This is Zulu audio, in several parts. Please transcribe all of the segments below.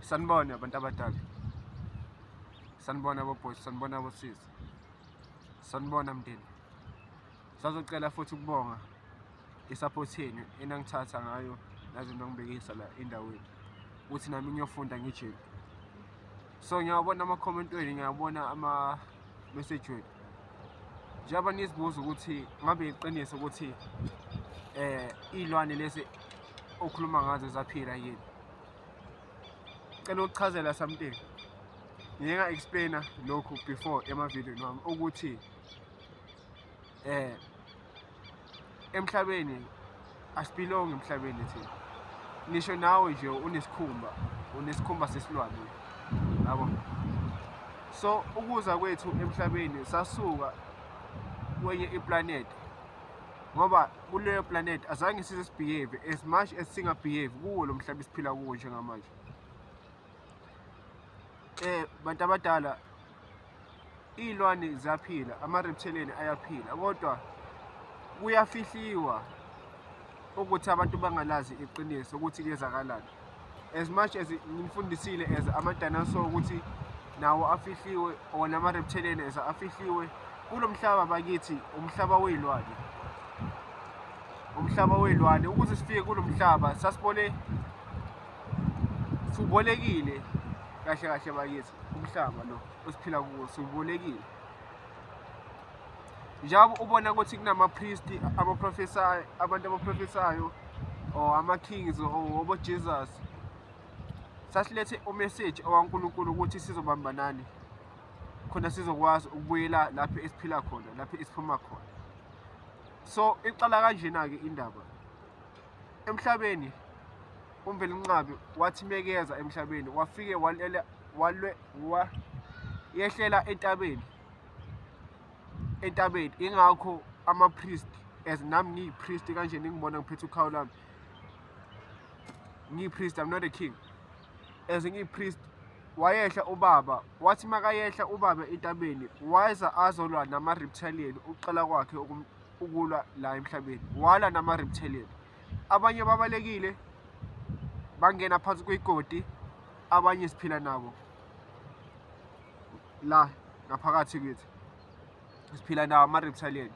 Sanibona abantu abadala. Sanibona bobosi, sanibona bosisi. Sanibona mndeni. Sazocela futhi ukubonga i-support yenu enangithatha ngayo naze nangibekisa la endaweni ukuthi nami ngiyofunda ngijele. So ngiyawabona ama-comment wenu, ngiyabona ama-message wenu. Njengoba nizibuza ukuthi ngabe iqiniso ukuthi iy'lwane lezi okhuluma ngazo zaphila yini. Cela ukuchazela something. Ngike nga-explain-a lokhu before emavidiyweni wami ukuthi emhlabeni asibelong emhlabeni thina. Ngisho nawe nje unesikhumba, unesikhumba sesilwane, yabo. So ukuza kwethu emhlabeni sasuka kwenye iplanet, ngoba kuleyo planet azange size sibehave as much as singabehave kuwo lo mhlaba esiphila kuwo njengamanje. Bantu abadala, iy'lwane ziyaphila, ama-reptilian ayaphila, kodwa kuyafihliwa ukuthi abantu bangalazi iqiniso ukuthi kuyenzakalani. As much as ngifundisile as ama-dinosaur ukuthi nawo afihliwe or nama-reptilian as afihliwe kulo mhlaba bakithi, umhlaba wey'lwane, umhlaba wey'lwane. Ukuze sifike kulo mhlaba sasibone siwubolekile kahle kahle bakithi, umhlaba lo esiphila kuwo siwubolekile. Njengoba ubona ukuthi kunama-priest abaprofesayo, abantu abaprofesayo or ama-kings or obo-Jesus, sasilethe umessage owaNkulunkulu ukuthi sizobambanani khona sizokwazi ukubuyela lapho esiphila khona, lapho esiphuma khona. So iqala kanjena-ke indaba emhlabeni. UMvelinqabi wathi mekeza emhlabeni wafike walela walwe wa yehlela entabeni, entabeni. Ingakho ama-priest, as nami ngiyi-priest kanje, ningibona ngiphethe ukhawu lami, ngiyi-priest, I'm not a king, as ngiyi-priest. Wayehla ubaba, wathi makayehla ubaba entabeni waza azolwa nama-reptilian. Ukuqala kwakhe ukulwa la emhlabeni, walwa nama-reptilian. Abanye babalekile, bangena phansi kwegodi, abanye siphila nabo la ngaphakathi kwethu, siphila nawo ama-reptilian.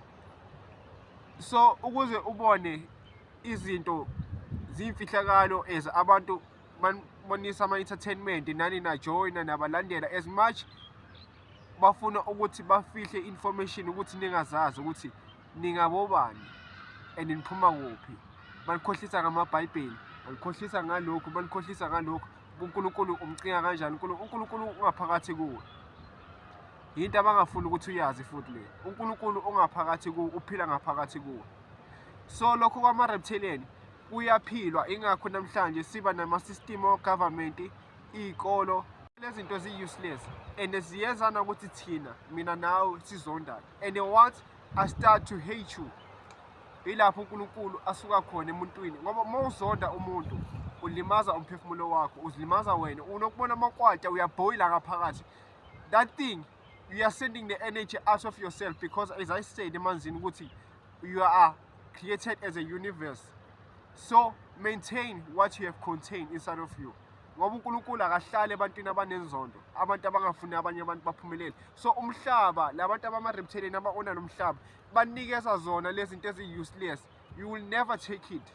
So ukuze ubone izinto ziyimfihlakalo as abantu banibonisa ama-entertainment, nani najoyina, nabalandela, as much bafuna ukuthi bafihle information ukuthi ningazazi ukuthi ningabobani and niphuma kuphi. Banikhohlisa ngamabhayibheli, banikhohlisa ngalokhu, banikhohlisa ngalokhu. UNkulunkulu umcinga kanjani? UNkulunkulu ungaphakathi kuwe, yinto abangafuni ukuthi uyazi futhi le. UNkulunkulu ungaphakathi kuwe, uphila ngaphakathi kuwe. So lokho kwama-reptilian kuyaphilwa, ingakho namhlanje siba nama-system o-government, iy'kolo, lezi zinto zi-useless and ziyenzana ukuthi thina, mina nawe, sizondane. And once I start to hate you, ilapho uNkulunkulu asuka khona emuntwini, ngoba uma uzonda umuntu ulimaza umphefumulo wakho, uzilimaza wena. Unokubona amakwata uyabhoyila ngaphakathi. That thing, you are sending the energy out of yourself, because as I said emanzini ukuthi you are created as a universe, so maintain what you have contained inside of you, ngoba uNkulunkulu akahlali ebantwini abanenzondo, abantu abangafuni abanye abantu baphumelele. So umhlaba, labantu abama-reptilian aba-owna lo mhlaba banikeza zona lezi zinto ezi-useless. You will never take it,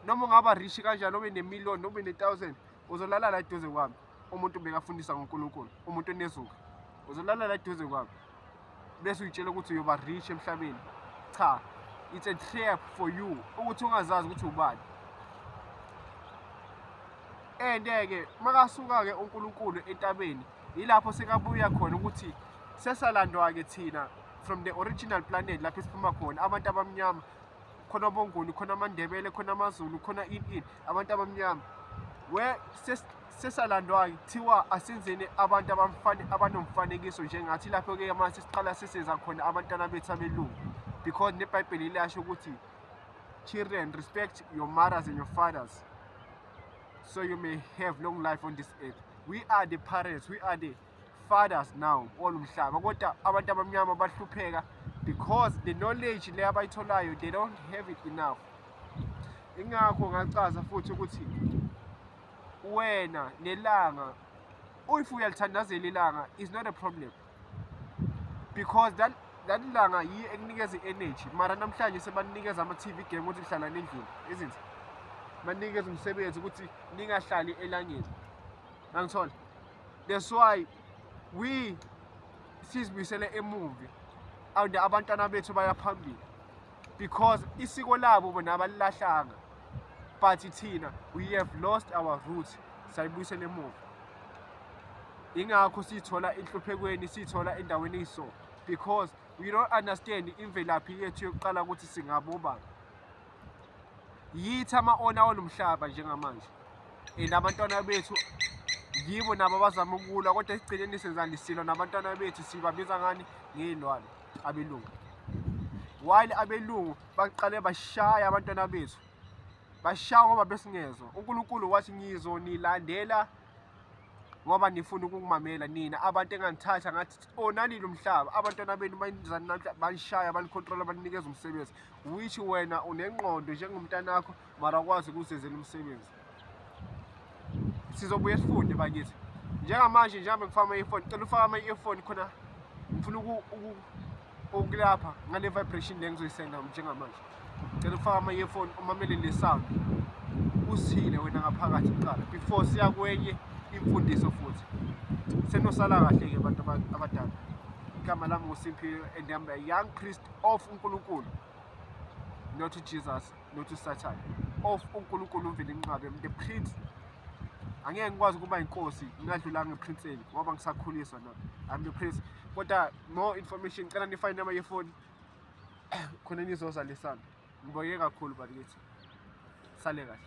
noma ungaba rich kanjani, ube ne-million, ube ne-thousand. Uzolala la eduze kwami umuntu bekafundisa ngoNkulunkulu, umuntu onezuka, uzolala la eduze kwami bese uyitshela ukuthi uyoba rich emhlabeni. Cha, it's a trap for you ukuthi ungazazi ukuthi ubani. And-ke makasuka-ke uNkulunkulu entabeni, yilapho sekabuya khona ukuthi sesalandwa-ke thina from the original planet lapho esiphuma khona, abantu abamnyama, khona aboNguni, khona amaNdebele, khona amaZulu, khona ini ini, abantu abamnyama. We sesalandwa-ke, kuthiwa asenzeni abantu abanomfanekiso njengathi. Lapho-ke mase siqala sesenza khona abantwana bethu abelungu, because nebhayibheli liyasho ukuthi, "Children, respect your mothers and your fathers so you may have long life on this earth." We are the parents, we are the fathers now olumhlaba, kodwa abantu abamnyama bahlupheka because the knowledge le abayitholayo, they don't have it enough. Ingakho ngachaza futhi ukuthi Wena nelanga, if uyalithandazela ilanga is not a problem, because that langa yiyo ekunikeza i-energy. Mara namhlanje sebanikeza ama-TV game ukuthi hlalani endlini, isn't it? Banikeza umsebenzi ukuthi ningahlali elangeni, angithola. That's why we sizibuyisele emuva and abantwana bethu baya phambili, because isiko labo bona abalilahlanga, but thina we have lost our roots, sayibuyisela emuva. Ingakho siyithola enhluphekweni, siyithola endaweni eyiso, because we don't understand imvelaphi yethu yokuqala, ukuthi singabobani. Yithi ama-owner walomhlaba njengamanje, and abantwana bethu yibo nabo abazama ukulwa, kodwa esigcineni senzani? Silwa nabantwana bethu. Sibabiza ngani? Ngey'lwane abelungu, while abelungu baqale bashaya abantwana bethu, bashaya ngoba besingezwa. UNkulunkulu wathi, "Ngizonilandela ngoba nifuna ukungimamela, nina abantu enganithatha ngathi onani lo mhlaba." Abantwana benu benzani namhla? Banishaya, banicontrola, baninikeza umsebenzi, which wena unengqondo njengomntanakho, mara akwazi ukuzenzela umsebenzi. Sizobuye sifunde bakithi. Njengamanje, njengoba ngifaka ama-earphone, cela ufake ama-earphone khona, ngifuna ukulapha ngale vibration le ngizoyisenda njengamanje. Cela ufake ama-earphone, umamele le sound, usile wena ngaphakathi kuqala before siya kwenye imfundiso futhi. Senosala kahle-ke, bantu abadala. Igama lami nguSimphiwe and I'm a young priest of uNkulunkulu, not Jesus, not uSatan, of uNkulunkulu uMvelinqabi. I'm the prince. Angeke ngikwazi ukuba inkosi ngingadlulanga eprinceni ngoba ngisakhuliswa na. I'm the prince. Kodwa more information, cela nifayine ama-earphone khona nizozalisana. Ngibonge kakhulu bakithi, sale kahle.